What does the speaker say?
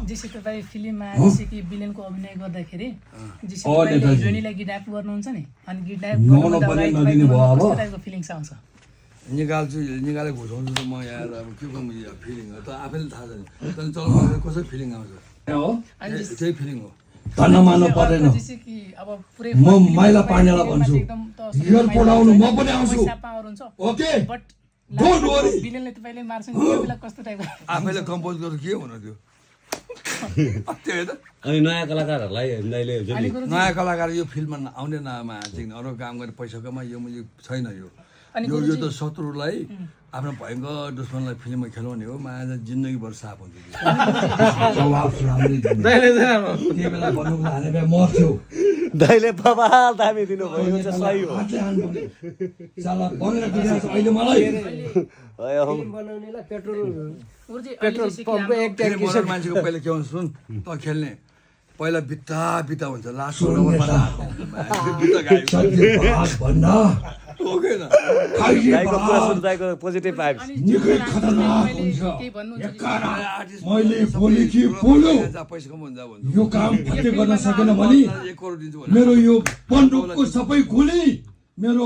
जसै तपाईँ फिल्ममा जसै कि विलेनको अभिनय गर्दाखेरि जसै तपाईँले हिरोइनीलाई किडन्याप गर्नुहुन्छ नि अनि किडन्याप कस्तो टाइपको फिलिङ्स आउँछ निकाले घुसाउँछु त म यहाँ अब के को फिलिङ हो त आफैले थाहा छैन तर चलाउँदा कसरी फिलिङ आउँछ त्यही फिलिङ हो धन्न मान्नु पर्दैन म माइला पाण्डेलाई भन्छु हियर पढाउनु म पनि आउँछु ओके डोन्ट वरी विलेनले तपाईँले मार्छ नि त्यो बेला कस्तो टाइपको आफैले कम्पोज गर्दा के हुन त्यो अनि नयाँ कलाकारहरूलाई दाइले नयाँ कलाकार यो फिल्ममा आउने नयाँमा चाहिँ अरू काम गर्ने पैसा कमा यो छैन यो यो त शत्रुलाई आफ्नो भयङ्कर दुश्मनलाई फिल्ममा खेलाउने हो माया जिन्दगीभर साफ हुन्छ दाइले बबाल दामी दिनुभयो यो चाहिँ सही हो अहिले मलाई मान्छेको पहिला के हुन्छ सुन त खेल्ने पहिला बित्ता बित्ता हुन्छ लास्ट पोजिटिभ भाइब्स मैले बोले कि बोल्यो यो काम फटे गर्न सकेन भने मेरो यो बन्दुकको सबै गोली मेरो